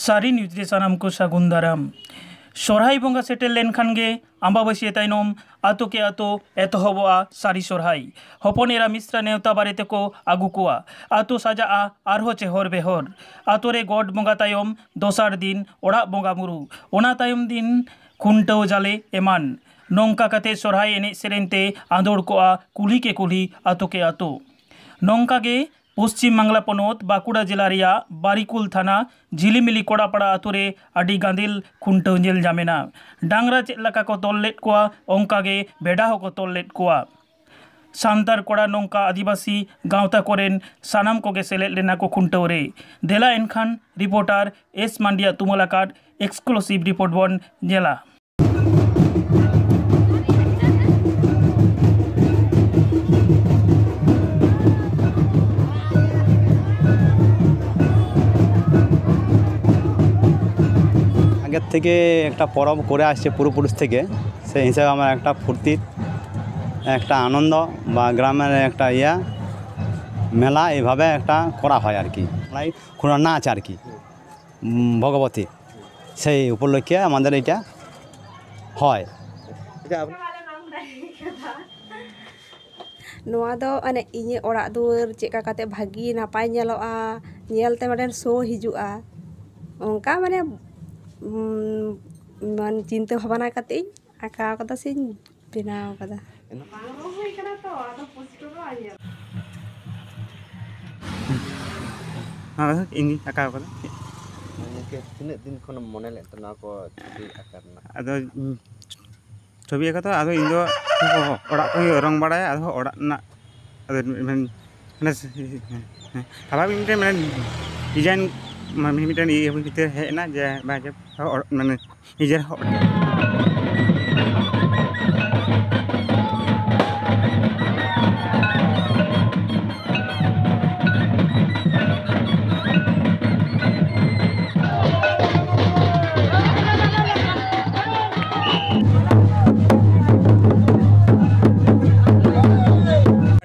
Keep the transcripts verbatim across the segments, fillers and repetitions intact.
ᱥᱟᱹᱨᱤ ᱱᱤᱭᱩᱡᱽ ᱨᱮ ᱥᱟᱱᱟᱢ ᱠᱚ ᱥᱟᱹᱜᱩᱱ ᱫᱟᱨᱟᱢ᱾ ᱥᱚᱨᱦᱟᱭ ᱵᱚᱸᱜᱟ ᱥᱮᱴᱮᱨ ᱞᱮᱱᱠᱷᱟᱱ ᱜᱮ ᱟᱢᱵᱟᱵᱟᱹᱥᱭᱟᱹ ᱛᱟᱭᱱᱚᱢ ᱟᱛᱳ ᱠᱮ ᱟᱛᱳ ᱮᱛᱚᱦᱚᱵᱚᱜᱼᱟ ᱥᱟᱹᱨᱤ ᱥᱚᱨᱦᱟᱭ᱾ ᱦᱚᱯᱚᱱ ᱮᱨᱟ ᱢᱤᱥᱨᱟ ᱱᱮᱣᱛᱟ ᱵᱟᱨᱮ ᱛᱮᱠᱚ ᱟᱹᱜᱩ ᱠᱚᱣᱟ᱾ ᱟᱛᱳ ᱥᱟᱡᱟᱜᱼᱟ ᱟᱨᱦᱚᱸ ᱪᱮᱦᱚᱨ ᱵᱮᱦᱚᱨ᱾ ᱟᱛᱳ ᱨᱮ ᱜᱚᱰ ᱵᱚᱸᱜᱟ ᱛᱟᱭᱚᱢ ᱫᱚᱥᱟᱨ ᱫᱤᱱ ᱚᱲᱟᱜ ᱵᱚᱸᱜᱟ ᱵᱩᱨᱩ, ᱚᱱᱟ ᱛᱟᱭᱚᱢ ᱫᱤᱱ ᱠᱷᱩᱱᱴᱟᱹᱣ ᱡᱟᱞᱮ ᱮᱢᱟᱱ᱾ ᱱᱚᱝᱠᱟ ᱠᱟᱛᱮ ᱥᱚᱨᱦᱟᱭ ᱮᱱᱮᱡ ᱥᱮᱨᱮᱧ ᱛᱮ ᱟᱸᱫᱳᱲ ᱠᱚᱜᱼᱟ ᱠᱩᱞᱦᱤ ᱠᱮ ᱠᱩᱞᱦᱤ, ᱟᱛᱳ ᱠᱮ ᱟᱛᱳ᱾ ᱱᱚᱝᱠᱟ ᱜᱮ ᱯᱚᱥᱪᱤᱢ ᱵᱟᱝᱞᱟ ᱯᱚᱱᱚᱛ ᱵᱟᱸᱠᱩᱲᱟ ᱡᱮᱞᱟ ᱨᱮᱭᱟᱜ ᱵᱟᱨᱤᱠᱩᱞ ᱛᱷᱟᱱᱟ ᱡᱷᱤᱞᱤᱢᱤᱞᱤ ᱠᱚᱲᱟᱯᱟᱲᱟ ᱟᱛᱳ ᱨᱮ ᱟᱹᱰᱤ ᱜᱟᱸᱫᱮᱞ ᱠᱷᱩᱱᱴᱟᱹᱣ ᱧᱮᱞ ᱧᱟᱢᱮᱱᱟ᱾ ᱰᱟᱝᱨᱟ ᱪᱮᱫ ᱞᱮᱠᱟ ᱠᱚ ᱛᱚᱞ ᱞᱮᱫ ᱠᱚᱣᱟ, ᱚᱱᱠᱟ ᱜᱮ ᱵᱷᱮᱰᱟ ᱦᱚᱸᱠᱚ ᱛᱚᱞ ᱞᱮᱫ ᱠᱚᱣᱟ᱾ ᱥᱟᱱᱛᱟᱲ ᱠᱚᱲᱟ ᱱᱚᱝᱠᱟ ᱟᱹᱫᱤᱵᱟᱹᱥᱤ ᱜᱟᱶᱛᱟ ᱠᱚᱨᱮᱱ ᱥᱟᱱᱟᱢ ᱠᱚᱜᱮ ᱥᱮᱞᱮᱫ ᱞᱮᱱᱟ ᱠᱚ ᱠᱷᱩᱱᱴᱟᱹᱣ ᱨᱮ᱾ ᱫᱮᱞᱟ ᱮᱱᱠᱷᱟᱱ ᱨᱤᱯᱳᱨᱴᱟᱨ ᱮᱥ ᱢᱟᱱᱰᱤᱭᱟᱜ ᱛᱩᱢᱟᱹᱞ ᱟᱠᱟᱫ ᱮᱠᱥᱠᱞᱩᱥᱤᱵᱷ ᱨᱤᱯᱳᱨᱴ ᱵᱚᱱ ᱧᱮᱞᱟ᱾ আগের থেকে একটা পরব করে আসছে পূর্বপুরুষ থেকে, সেই হিসাবে আমার একটা ফুর্তির, একটা আনন্দ বা গ্রামের একটা ইয়া মেলা এইভাবে একটা করা হয় আর কি, মানে কোনো নাচ আর কি, উম, ভগবতী, সেই উপলক্ষে আমাদের এটা হয়। ᱱᱚᱣᱟ ᱫᱚ ᱚᱱᱮ ᱤᱧᱟᱹᱜ ᱚᱲᱟᱜ ᱫᱩᱣᱟᱹᱨ ᱪᱮᱫ ᱞᱮᱠᱟ ᱠᱟᱛᱮ ᱵᱷᱟᱹᱜᱤ ᱱᱟᱯᱟᱭ ᱧᱮᱞᱚᱜᱼᱟ, ᱧᱮᱞ ᱛᱮ ᱢᱤᱫᱴᱮᱱ ᱥᱳ ᱦᱤᱡᱩᱜᱼᱟ, ᱚᱱᱠᱟ ᱢᱟᱱᱮ, ᱩᱸ, ᱢᱟᱱᱮ ᱪᱤᱱᱛᱟᱹ ᱵᱷᱟᱵᱽᱱᱟ ᱠᱟᱛᱮ ᱤᱧ ᱟᱸᱠᱟᱣ ᱠᱟᱫᱟ ᱥᱮᱧ ᱵᱮᱱᱟᱣ ᱠᱟᱫᱟ᱾ ᱵᱟᱝ ᱨᱚᱦᱚᱭ ᱠᱟᱱᱟ ᱛᱚ, ᱟᱫᱚ ᱯᱩᱥᱴᱟᱹᱣ ᱫᱚ ᱵᱟᱝ ᱧᱮᱞ᱾ ᱱᱚᱣᱟ ᱫᱚ ᱤᱧ ᱜᱤᱧ ᱟᱸᱠᱟᱣ ᱠᱟᱫᱟ᱾ ᱜᱚᱢᱠᱮ, ᱛᱤᱱᱟᱹᱜ ᱫᱤᱱ ᱠᱷᱚᱱᱮᱢ ᱢᱚᱱᱮ ᱞᱮᱫ ᱛᱟᱦᱮᱸ ᱱᱚᱣᱟ ᱠᱚ ᱪᱷᱚᱵᱤ ᱟᱸᱠᱟᱣ ᱨᱮᱱᱟᱜ? ᱟᱫᱚ, ᱩᱸ, ᱪᱷᱚᱵᱤ ᱟᱸᱠᱟᱣ ᱫᱚ ᱟᱫᱚ ᱤᱧ ᱫᱚ ᱚᱲᱟᱜ ᱠᱷᱚᱱ ᱜᱮ ᱨᱚᱝ ᱵᱟᱲᱟᱭᱟ, ᱟᱫᱚ ᱚᱲᱟᱜ ᱨᱮᱱᱟᱜ ᱟᱫᱚ ᱢᱮᱱ-, ᱢᱟᱱᱮ, ᱦᱮᱸ, ᱦᱮᱸ, ᱦᱮᱸ᱾ ᱛᱷᱟᱵᱟ ᱢᱤᱫᱴᱮᱱ ᱢᱟᱱᱮ ᱰᱤᱡᱟᱭᱤᱱ, ᱢᱟ-, ᱢᱤᱫᱴᱮᱱ ᱤᱭᱟᱹ ᱵᱷᱤᱛᱤᱨ ᱦᱮᱡ ᱮᱱᱟ ᱡᱮ ᱵᱟᱝ ᱡᱮ ᱚᱲ-, ᱢᱟᱱᱮ ᱱᱤᱡᱮᱨ ᱦᱚᱲ᱾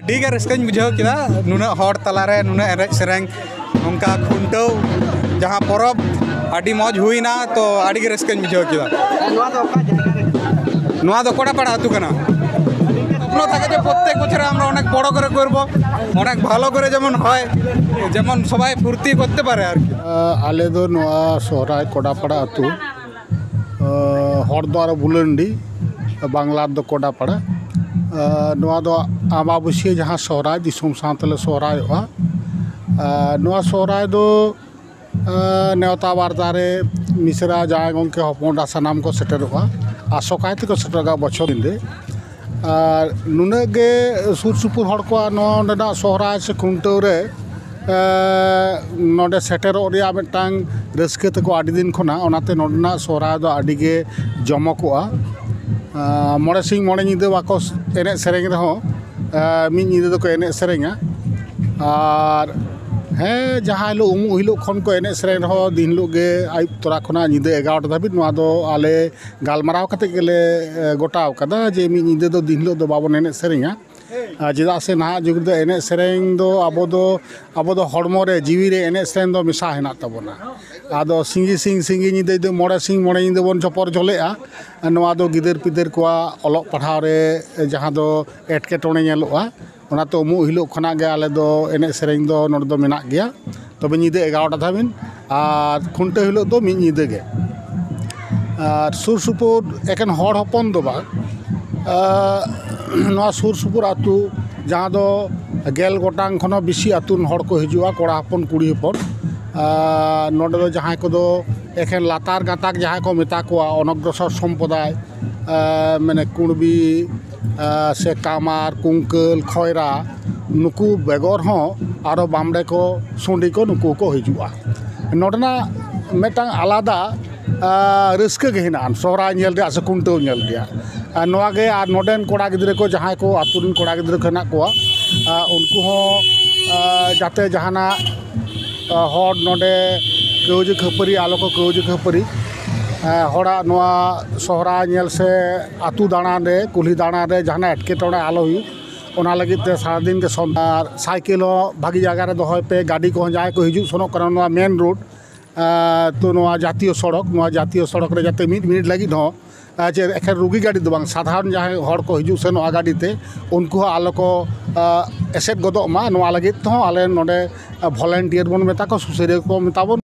ᱟᱹᱰᱤ ᱜᱮ ᱨᱟᱹᱥᱠᱟᱹᱧ ᱵᱩᱡᱷᱟᱹᱣ ᱠᱮᱫᱟ, ᱱᱩᱱᱟᱹᱜ ᱦᱚᱲ ᱛᱟᱞᱟᱨᱮ ᱱᱩᱱᱟᱹᱜ ᱮᱱᱮᱡ ᱥᱮᱨᱮᱧ, ᱱᱚᱝᱠᱟ ᱠᱷᱩᱱᱴᱟᱹᱣ ᱡᱟᱦᱟᱸ ᱯᱚᱨᱚᱵᱽ, ᱟᱹᱰᱤ ᱢᱚᱡᱽ ᱦᱩᱭᱱᱟ, ᱛᱚ ᱟᱹᱰᱤ ᱜᱮ ᱨᱟᱹᱥᱠᱟᱹᱧ ᱵᱩᱡᱷᱟᱹᱣ ᱠᱮᱫᱟ᱾ ᱱᱚᱣᱟ ᱫᱚ ᱚᱠᱟ ᱡᱟᱭᱜᱟ ᱨᱮ? ᱱᱚᱣᱟ ᱫᱚ ᱠᱚᱰᱟᱯᱟᱲᱟ ᱟᱹᱛᱩ ᱠᱟᱱᱟ᱾ স্বপ্ন থাকে যে প্রত্যেক বছরে আমরা অনেক বড় করে করব, অনেক ভালো করে যেমন হয়, যেমন সবাই ফুর্তি করতে পারে আর কি। ᱟᱞᱮ ᱫᱚ ᱱᱚᱣᱟ ᱥᱚᱦᱨᱟᱭ ᱠᱚᱰᱟᱯᱟᱲᱟ ᱟᱹᱛᱩ, ᱦᱚᱲ ᱫᱚ ᱟᱨᱚ ᱵᱩᱞᱟᱹᱱᱰᱤ, ᱵᱟᱝᱞᱟ ᱫᱚ ᱠᱚᱰᱟᱯᱟᱲᱟ᱾ ᱱᱚᱣᱟ ᱫᱚ ᱟᱢᱵᱟᱵᱟᱹᱥᱭᱟᱹ ᱡᱟᱦᱟᱸ ᱥᱚᱦᱨᱟᱭ, ᱫᱤᱥᱚᱢ ᱥᱟᱶ ᱛᱮᱞᱮ ᱥᱚᱦᱨᱟᱭᱚᱜᱼᱟ᱾ ᱱᱚᱣᱟ ᱥᱚᱦᱨᱟᱭ ᱫᱚ ᱱᱮᱣᱛᱟ ᱵᱟᱨᱛᱟ ᱨᱮ ᱢᱤᱥᱨᱟ ᱡᱟᱶᱟᱭ ᱜᱚᱢᱠᱮ ᱦᱚᱯᱚᱱ ᱮᱨᱟ ᱥᱟᱱᱟᱢ ᱠᱚ ᱥᱮᱴᱮᱨᱚᱜᱼᱟ᱾ ᱟᱥᱚᱠᱟᱭ ᱛᱮᱠᱚ ᱥᱮᱴᱮᱨᱚᱜᱼᱟ ᱵᱚᱪᱷᱚᱨ ᱫᱤᱱ ᱨᱮ᱾ ᱟᱨ ᱱᱩᱱᱟᱹᱜ ᱜᱮ ᱥᱩᱨ ᱥᱩᱯᱩᱨ ᱦᱚᱲ ᱠᱚᱣᱟᱜ ᱱᱚᱣᱟ ᱱᱚᱰᱮᱱᱟᱜ ᱥᱚᱦᱨᱟᱭ ᱥᱮ ᱠᱷᱩᱱᱴᱟᱹᱣ ᱨᱮ ᱱᱚᱰᱮ ᱥᱮᱴᱮᱨᱚᱜ ᱨᱮᱭᱟᱜ ᱢᱤᱫᱴᱟᱝ ᱨᱟᱹᱥᱠᱟᱹ ᱛᱟᱠᱚ ᱟᱹᱰᱤ ᱫᱤᱱ ᱠᱷᱚᱱᱟᱜ᱾ ᱚᱱᱟᱛᱮ ᱱᱚᱰᱮᱱᱟᱜ ᱥᱚᱦᱨᱟᱭ ᱫᱚ ᱟᱹᱰᱤ ᱜᱮ ᱡᱚᱢᱚᱠᱚᱜᱼᱟ᱾ ᱢᱚᱬᱮ ᱥᱤᱧ ᱢᱚᱬᱮ ᱧᱤᱫᱟᱹ ᱵᱟᱠᱚ ᱮᱱᱮᱡ ᱥᱮᱨᱮᱧ ᱨᱮᱦᱚᱸ, ᱢᱤᱫ ᱧᱤᱫᱟᱹ ᱫᱚᱠᱚ ᱮᱱᱮᱡ ᱥᱮᱨᱮᱧᱟ᱾ ᱟᱨ ᱦᱮᱸ, ᱡᱟᱦᱟᱸ ᱦᱤᱞᱳᱜ ᱩᱢᱩᱜ ᱦᱤᱞᱳᱜ ᱠᱷᱚᱱ ᱠᱚ ᱮᱱᱮᱡ ᱥᱮᱨᱮᱧ ᱨᱮᱦᱚᱸ, ᱫᱤᱱ ᱦᱤᱞᱳᱜ ᱜᱮ ᱟᱹᱭᱩᱵ ᱛᱚᱨᱟ ᱠᱷᱚᱱᱟᱜ ᱧᱤᱫᱟᱹ ᱮᱜᱟᱨᱚᱴᱟ ᱫᱷᱟᱹᱵᱤᱡ᱾ ᱱᱚᱣᱟ ᱫᱚ ᱟᱞᱮ ᱜᱟᱞᱢᱟᱨᱟᱣ ᱠᱟᱛᱮ ᱜᱮᱞᱮ ᱜᱚᱴᱟᱣ ᱠᱟᱫᱟ ᱡᱮ ᱢᱤᱫ ᱧᱤᱫᱟᱹ ᱫᱚ, ᱫᱤᱱ ᱦᱤᱞᱳᱜ ᱫᱚ ᱵᱟᱵᱚᱱ ᱮᱱᱮᱡ ᱥᱮᱨᱮᱧᱟ᱾ ᱪᱮᱫᱟᱜ ᱥᱮ ᱱᱟᱦᱟᱜ ᱡᱩᱜᱽ ᱨᱮᱫᱚ ᱮᱱᱮᱡ ᱥᱮᱨᱮᱧ ᱫᱚ ᱟᱵᱚ ᱫᱚ, ᱟᱵᱚ ᱫᱚ ᱦᱚᱲᱢᱚ ᱨᱮ, ᱡᱤᱣᱤ ᱨᱮ ᱮᱱᱮᱡ ᱥᱮᱨᱮᱧ ᱫᱚ ᱢᱮᱥᱟ ᱦᱮᱱᱟᱜ ᱛᱟᱵᱚᱱᱟ᱾ ᱟᱫᱚ ᱥᱤᱸᱜᱤ ᱥᱤᱧ ᱥᱤᱸᱜᱤ ᱧᱤᱫᱟᱹ ᱡᱩᱫᱤ ᱢᱚᱬᱮ ᱥᱤᱧ ᱢᱚᱬᱮ ᱧᱤᱫᱟᱹ ᱵᱚᱱ ᱪᱚᱯᱚᱨ ᱡᱚᱞᱮᱜᱼᱟ, ᱱᱚᱣᱟ ᱫᱚ ᱜᱤᱫᱟᱹᱨ ᱯᱤᱫᱟᱹᱨ ᱠᱚᱣᱟᱜ ᱚᱞᱚᱜ ᱯᱟᱲᱦᱟᱣ ᱨᱮ ᱡᱟᱦᱟᱸ ᱫᱚ ᱮᱴᱠᱮᱴᱚᱬᱮ ᱧᱮᱞᱚᱜᱼᱟ᱾ ᱚᱱᱟᱛᱮ ᱩᱢᱩᱜ ᱦᱤᱞᱳᱜ ᱠᱷᱚᱱᱟᱜ ᱜᱮ ᱟᱞᱮ ᱫᱚ ᱮᱱᱮᱡ ᱥᱮᱨᱮᱧ ᱫᱚ ᱱᱚᱰᱮ ᱫᱚ ᱢᱮᱱᱟᱜ ᱜᱮᱭᱟ᱾ ᱛᱚᱵᱮ ᱧᱤᱫᱟᱹ ᱮᱜᱟᱨᱚᱴᱟ ᱫᱷᱟᱹᱵᱤᱡ, ᱟᱨ ᱠᱷᱩᱱᱴᱟᱹᱣ ᱦᱤᱞᱳᱜ ᱫᱚ ᱢᱤᱫ ᱧᱤᱫᱟᱹ ᱜᱮ᱾ ᱟᱨ ᱥᱩᱨ ᱥᱩᱯᱩᱨ ᱮᱠᱮᱱ ᱦᱚᱲ ᱦᱚᱯᱚᱱ ᱫᱚ ᱵᱟᱝ, ᱱᱚᱣᱟ ᱥᱩᱨ ᱥᱩᱯᱩᱨ ᱟᱹᱛᱩ ᱡᱟᱦᱟᱸ ᱫᱚ ᱜᱮᱞ ᱜᱚᱴᱟᱝ ᱠᱷᱚᱱ ᱦᱚᱸ ᱵᱮᱥᱤ ᱟᱹᱛᱩ ᱨᱮᱱ ᱦᱚᱲ ᱠᱚ ᱦᱤᱡᱩᱜᱼᱟ, ᱠᱚᱲᱟ ᱦᱚᱯᱚᱱ ᱠᱩᱲᱤ ᱦᱚᱯᱚᱱ᱾ ᱱᱚᱰᱮ ᱫᱚ ᱡᱟᱦᱟᱸᱭ ᱠᱚᱫᱚ ᱮᱠᱮᱱ ᱞᱟᱛᱟᱨ ᱜᱟᱛᱟᱠ ᱡᱟᱦᱟᱸᱭ ᱠᱚ ᱢᱮᱛᱟ ᱠᱚᱣᱟ, ᱚᱱᱚᱜᱨᱚᱥᱚᱨ ᱥᱚᱢᱯᱨᱚᱫᱟᱭ, ᱢᱟᱱᱮ ᱠᱩᱬᱵᱤ, ᱥᱮ ᱠᱟᱢᱟᱨ, ᱠᱩᱝᱠᱟᱹᱞ, ᱠᱷᱚᱭᱨᱟ, ᱱᱩᱠᱩ ᱵᱮᱜᱚᱨ ᱦᱚᱸ ᱟᱨᱚ ᱵᱟᱢᱰᱮ ᱠᱚ, ᱥᱩᱸᱰᱤ ᱠᱚ, ᱱᱩᱠᱩ ᱦᱚᱸᱠᱚ ᱦᱤᱡᱩᱜᱼᱟ᱾ ᱱᱚᱰᱮᱱᱟᱜ ᱢᱤᱫᱴᱟᱝ ᱟᱞᱟᱫᱟ ᱨᱟᱹᱥᱠᱟᱹ ᱜᱮ ᱦᱮᱱᱟᱜᱼᱟ ᱥᱚᱦᱨᱟᱭ ᱧᱮᱞ ᱨᱮᱭᱟᱜ ᱥᱮ ᱠᱷᱩᱱᱴᱟᱹᱣ ᱧᱮᱞ ᱨᱮᱭᱟᱜ᱾ ᱟᱨ ᱱᱚᱣᱟ ᱜᱮ, ᱟᱨ ᱱᱚᱰᱮᱱ ᱠᱚᱲᱟ ᱜᱤᱫᱽᱨᱟᱹ ᱠᱚ, ᱡᱟᱦᱟᱸᱭ ᱠᱚ ᱟᱹᱛᱩ ᱨᱮᱱ ᱠᱚᱲᱟ ᱜᱤᱫᱽᱨᱟᱹ ᱠᱚ ᱦᱮᱱᱟᱜ ᱠᱚᱣᱟ, ᱩᱱᱠᱩ ᱦᱚᱸ ᱡᱟᱛᱮ ᱡᱟᱦᱟᱱᱟᱜ ᱦᱚᱲ ᱱᱚᱰᱮ ᱠᱟᱹᱣᱡᱟᱹ ᱠᱷᱟᱹᱯᱟᱹᱨᱤ ᱟᱞᱚ ᱠᱚ ᱠᱟᱹᱣᱡᱟᱹ ᱠᱷᱟᱹᱯᱟᱹᱨᱤ᱾ ᱦᱚᱲᱟᱜ ᱱᱚᱣᱟ ᱥᱚᱦᱨᱟᱭ ᱧᱮᱞ ᱥᱮ ᱟᱹᱛᱩ ᱫᱟᱬᱟᱱ ᱨᱮ, ᱠᱩᱞᱦᱤ ᱫᱟᱬᱟᱱ ᱨᱮ ᱡᱟᱦᱟᱱᱟᱜ ᱮᱴᱠᱮᱴᱚᱬᱮ ᱟᱞᱚ ᱦᱩᱭᱩᱜ, ᱚᱱᱟ ᱞᱟᱹᱜᱤᱫ ᱛᱮ ᱥᱟᱨᱟᱫᱤᱱ ᱜᱮ ᱥᱚᱱ-, ᱟᱨ ᱥᱟᱭᱠᱮᱞ ᱦᱚᱸ ᱵᱷᱟᱹᱜᱤ ᱡᱟᱭᱜᱟ ᱨᱮ ᱫᱚᱦᱚᱭ ᱯᱮ᱾ ᱜᱟᱹᱰᱤ ᱠᱚᱦᱚᱸ ᱡᱟᱦᱟᱸᱭ ᱠᱚ ᱦᱤᱡᱩᱜ ᱥᱮᱱᱚᱜ ᱠᱟᱱᱟ ᱱᱚᱣᱟ ᱢᱮᱱ ᱨᱳᱰ, ᱛᱚ ᱱᱚᱣᱟ ᱡᱟᱛᱤᱭᱚ ᱥᱚᱲᱚᱠ, ᱱᱚᱣᱟ ᱡᱟᱛᱤᱭᱚ ᱥᱚᱲᱚᱠ ᱨᱮ ᱡᱟᱛᱮ ᱢᱤᱫ ᱢᱤᱱᱤᱴ ᱞᱟᱹᱜᱤᱫ ᱦᱚᱸ ᱟᱨ ᱪᱮᱫ ᱮᱠᱷᱮᱱ ᱨᱩᱜᱤ ᱜᱟᱹᱰᱤ ᱫᱚ ᱵᱟᱝ, ᱥᱟᱫᱷᱟᱨᱚᱱ ᱡᱟᱦᱟᱸᱭ ᱦᱚᱲ ᱠᱚ ᱦᱤᱡᱩᱜ ᱥᱮᱱᱚᱜᱼᱟ ᱜᱟᱹᱰᱤ ᱛᱮ, ᱩᱱᱠᱩ ᱦᱚᱸ ᱟᱞᱚ ᱠᱚ ᱮᱥᱮᱫ ᱜᱚᱫᱚᱜ ᱢᱟ, ᱱᱚᱣᱟ ᱞᱟᱹᱜᱤᱫ ᱛᱮᱦᱚᱸ ᱟᱞᱮ ᱱᱚᱰᱮ ᱵᱷᱚᱞᱮᱱᱴᱤᱭᱟᱨ ᱵᱚᱱ ᱢᱮᱛᱟ ᱠᱚ, ᱥᱩᱥᱟᱹᱨᱤᱭᱟᱹ ᱠᱚ ᱢᱮᱛᱟ ᱵᱚᱱ᱾